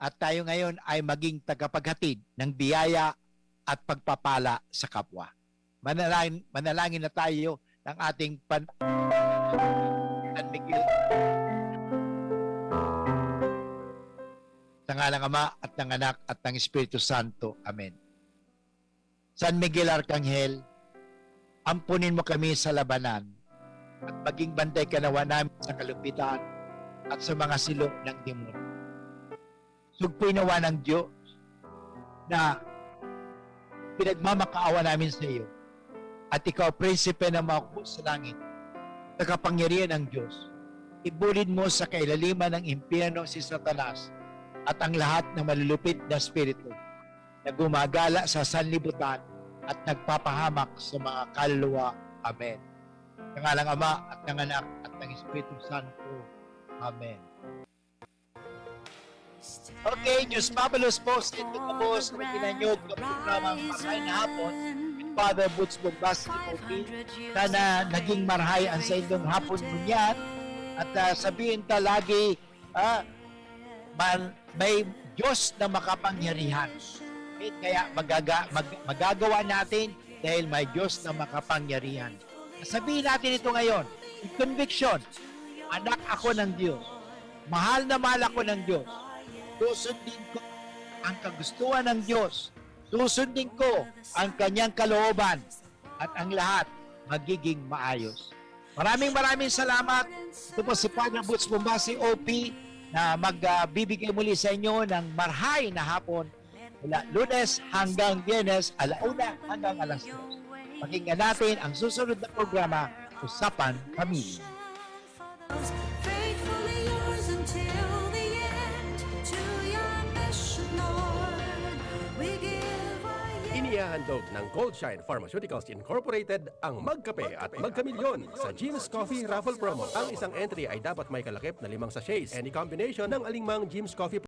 At tayo ngayon ay maging tagapaghatid ng biyaya at pagpapala sa kapwa. Manalangin, manalangin na tayo ng ating pan-, San Miguel. Sa ngalan ng Ama at ng Anak at ng Espiritu Santo. Amen. San Miguel Arkanghel, ampunin mo kami sa labanan at maging bantay ka nawa namin sa kalupitan at sa mga silo ng demonyo. Sugpoy nawa ng Diyos na pinagmamakaawa namin sa iyo, at ikaw, Prinsipe ng mga hukbo sa langit, sa kapangyarihan ng Diyos, ibulid mo sa kailaliman ng impyerno si Satanas at ang lahat ng malulupit na espiritu na gumagala sa sanlibutan at nagpapahamak sa mga kaluluwa. Amen. Sa ngalan ng Ama at ng Anak at ng Espiritu Santo. Amen. Okay, Diyos mabalos po sa inyong gabos na pinanyog na programang Marhay na Hapon, Father Boots Bombastic O P. Sana naging marhay ang sa inyong hapon ngunyan. At, ah, sabihin ta lagi, ah, man, may Diyos na makapangyarihan. Okay? Kaya magaga-, mag-, magagawa natin dahil may Diyos na makapangyarihan. Sabihin natin ito ngayon, with conviction, "Anak ako ng Diyos. Mahal na mahal ako ng Diyos. Susundin ko ang kagustuhan ng Diyos. Susundin ko ang kanyang kalooban. At ang lahat magiging maayos." Maraming, maraming salamat. Ito po si Father Boots Bombasi, O P, na magbibigay muli sa inyo ng marhay na hapon mula Lunes hanggang Biyernes, ala una hanggang alas dos. Pakinggan natin ang susunod na programa, Usapan Pamilya. Faithfully yours until the end, to your mission, Lord, we give our yes. Inihahandog ng Goldshine Pharmaceuticals Incorporated ang Magkape at Magkamilyon sa Jim's Coffee Raffle Promo. Ang isang entry ay dapat may kalakip na limang sachets. Any combination ng alingmang Jim's Coffee